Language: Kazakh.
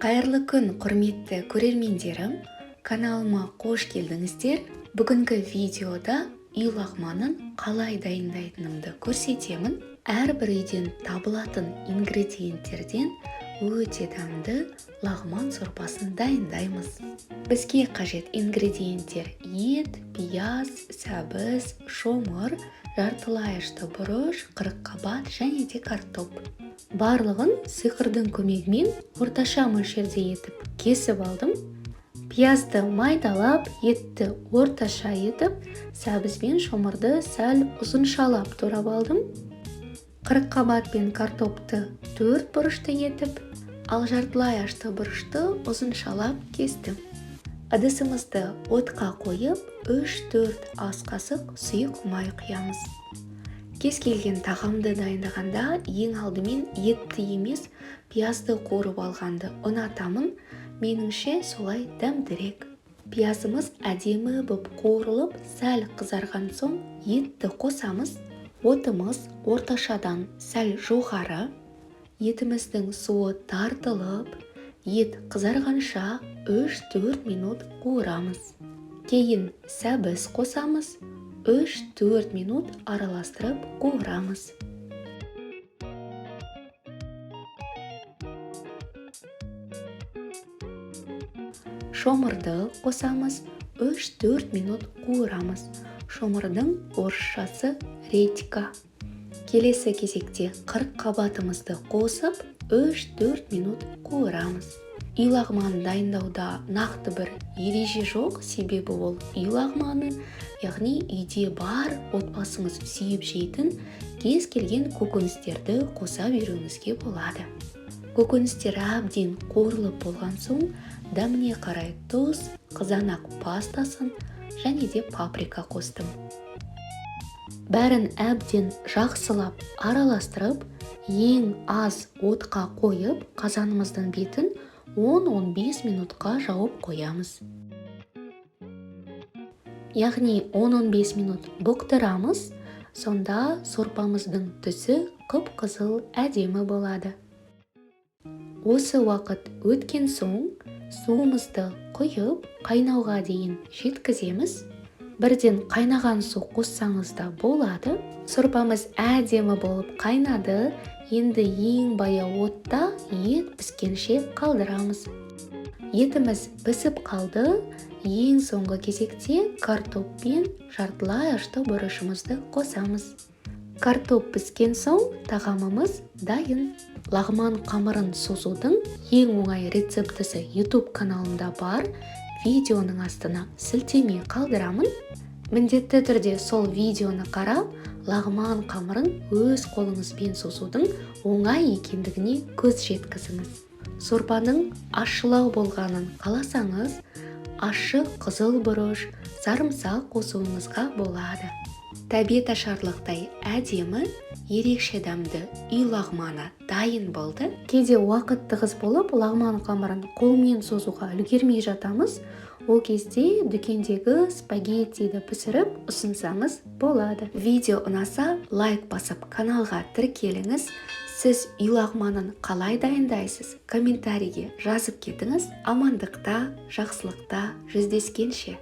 Қайырлы күн, құрметті көрермендерім! Каналыма қош келдіңіздер. Бүгінгі видеода үй лағманын қалай дайындайтынымды көрсетемін. Әрбір үйден табылатын ингредиенттерден өте дәмді лағман сорпасын дайындаймыз. Бізге қажет ингредиенттер: ет, пияз, сәбіз, шомыр, жартылай ашты бұрыш, қырыққабат және де картоп. Барлығын сиқырдың көмегімен орташа мөлшерде етіп кесіп алдым. Пиязды майдалап, етті орташа етіп, сәбіз бен шомырды сәл ұзыншалап турап алдым. Қырыққабат пен картопты төрт бұрышты етіп, ал жартылай ашты бұрышты ұзыншалап кестім. Ыдысымызды отқа қойып, 3-4 ас қасық сұйық май құямыз. Кез келген тағамды дайындағанда ең алдымен етті емес, пиязды қуырып алғанды ұнатамын. Меніңше, солай дәмдірек. Пиязымыз әдемі боп қуырылып, сәл қызарған соң етті қосамыз. Отымыз орташадан сәл жоғары. Етіміздің суы тартылып, ет қызарғанша 3-4 минут қуырамыз. Кейін сәбіз қосамыз. 3-4 минут араластырып қуырамыз. Шомырды қосамыз, 3-4 минут қуырамыз. Шомырдың орысшасы редька. Келесі кезекте қырыққабатымызды қосып, 3-4 минут қуырамыз. Үй лағманын дайындауда нақты бір ереже жоқ, себебі ол үй лағманы, яғни үйде бар, отбасыңыз сүйіп жейтін кез келген көкөністерді қоса беруіңізге болады. Көкөністер әбден қуырылып болған соң дәміне қарай тұз, қызанақ пастасын және де паприка қостым. Бәрін әбден жақсылап араластырып, ең аз отқа қойып, қазанымыздың бетін 10-15 минутқа жауып қоямыз. Яғни 10-15 минут бұқтырамыз, сонда сорпамыздың түсі қып-қызыл әдемі болады. Осы уақыт өткен соң суымызды құйып, қайнауға дейін жеткіземіз. Бірден қайнаған су қоссаңыз да болады. Сорпамыз әдемі болып қайнады. Енді ең баяу отта ет піскенше қалдырамыз. Етіміз пісіп қалды. Ең соңғы кезекте картоп пен жартылай ашты бұрышымызды қосамыз. Картоп піскен соң тағамымыз дайын. Лағман қамырын созудың ең оңай рецептісі YouTube каналымда бар. Видеоның астына сілтеме қалдырамын. Міндетті түрде сол видеоны қарап, лағман қамырын өз қолыңызбен созудың оңай екендігіне көз жеткізіңіз. Сорпаның ащылау болғанын қаласаңыз, ащы қызыл бұрыш, сарымсақ қосуыңызға болады. Тәбет ашарлықтай әдемі, ерекше дәмді үй лағманы дайын болды. Кейде уақыт тығыз болып, лағман қамырын қолмен созуға үлгермей жатамыз. Ол кезде дүкендегі спагеттиді пісіріп ұсынсаңыз болады. Видео ұнаса, лайк басып, каналға тіркеліңіз. Сіз үй лағманын қалай дайындайсыз? Комментарийге жазып кетіңіз. Амандықта, жақсылықта жүздескенше.